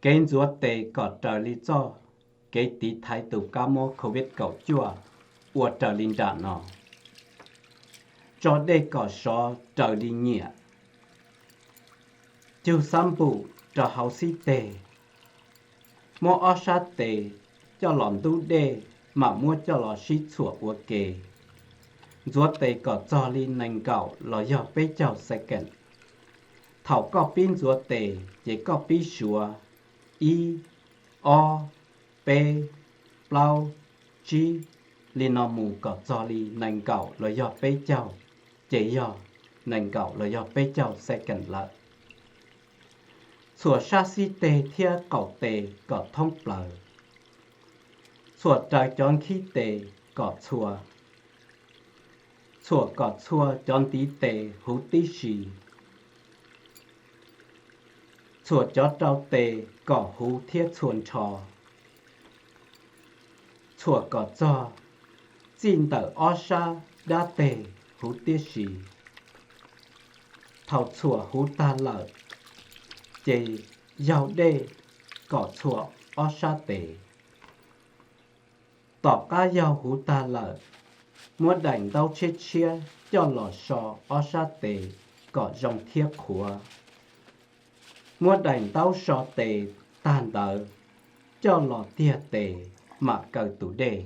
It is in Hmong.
Kev ntxuav tes kom raws li txoj kev tiv thaiv tus kab mob COVID kaum cuaj ua raws li nram no: Tso dej kom sov raws li nyiam. Cug xab npum rau hauv xib teg. Muab ob sab tes coj los ntub dej mam muab coj los sib txhuam ua ke. Ntxuav tes kom txog li nees nkaum los yog peb caug second. Thaum koj pib ntxuav tes ces koj pib suav ib, ob, peb, plaub, tsib li no mus kom txog li nees nkaum los yog peb caug, ces yog nees nkaum los yog peb caug second lawm. Txhuam sab xib teg thiab qaum tes kom thoob plaws. Txhuam raws cov nkhib tes kom txhua. Txhuam kom txhua cov ntiv tes huv tib si. Txhuam cov rau tes kom huv thiab txhua nrho. Txhuam kom txog txij ntawm ob sab dab teg huv tib si. Thaum txhuam huv tag lawm, ces yaug dej kom txhua ob sab tes. Tom qab yaug huv tag lawm, muab daim ntaub tshiab tshiab coj los so ob sab tes kom zoo thiab qhuav. Muab daim ntaub so tes tag ntawd coj los tiag tes mam kaw tus dej.